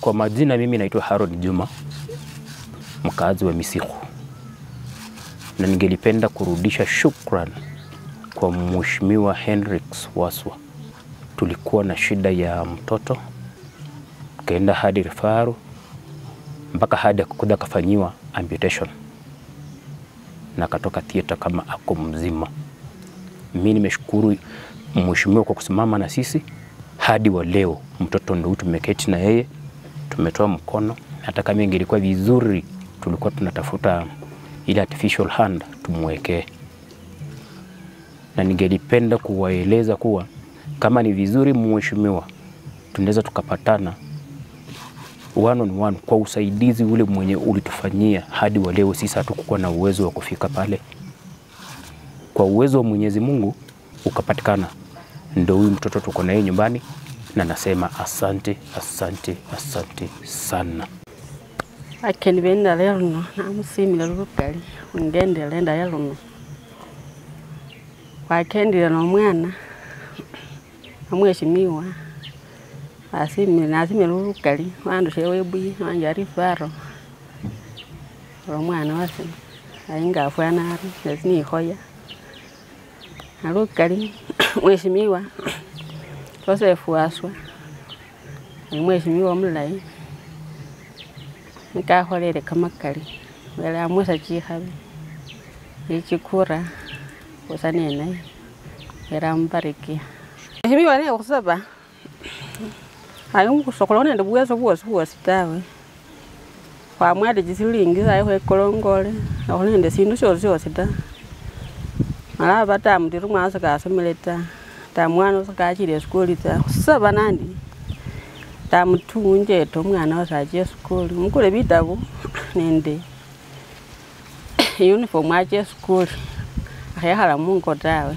Kwa majina mimi naitwa Harold Juma, mkazi wa Misikhu, na ningelipenda kurudisha shukran kwa Mheshimiwa Hendricks Waswa. Tulikuwa na shida ya mtoto, tukaenda hadi referral mpaka hadi akakuja akafanyiwa amputation na akatoka theater kama ako mzima. Mimi nimeshukuru mheshimiwa kwa kusimama na sisi hadi wa leo. Mtoto ndio tumeketi na yeye, tumetoa mkono. Hata kama ingelikuwa vizuri, tulikuwa tunatafuta ile artificial hand tumwekee. Na ningelipenda kuwaeleza kuwa kama ni vizuri mheshimiwa, tunaweza tukapatana one on one kwa usaidizi ule mwenye ulitufanyia hadi wa leo. Sisi hatukuwa na uwezo wa kufika pale. Kwa uwezo wa Mwenyezi Mungu ukapatikana, ndio huyu mtoto tuko naye nyumbani, na nasema asante, asante, asante sana. Akeni benda leo no namusimile lukali ungendele nda yaluno wakendile no mwana amweshimiwa asimile nasimile lukali wandu shewe bui wanja rifaro lo mwana wase ainga afwana ari nesini khoya alukali mweshimiwa Joseph Waswa mweshimiwa mulayi nikakholele kamakali wele amwesa chikhabi ichikura busa nenaye wele amubarikia. Mweshimiwa ne khusaba ali khusokhola nende buweso bwosi bwosi tawe, khwamwale chisilingi sayi khwekolongole akhuli nende sindu syosi syosi ta, mala aba tamutiri umwana sekasomele ta, ta mwana sekachile esikuli ta. Khusaba nandi tamutunje to umwana wase ache esikuli, mukule bitabu nende uniform ache esikuli, akhekhala mungo tawe.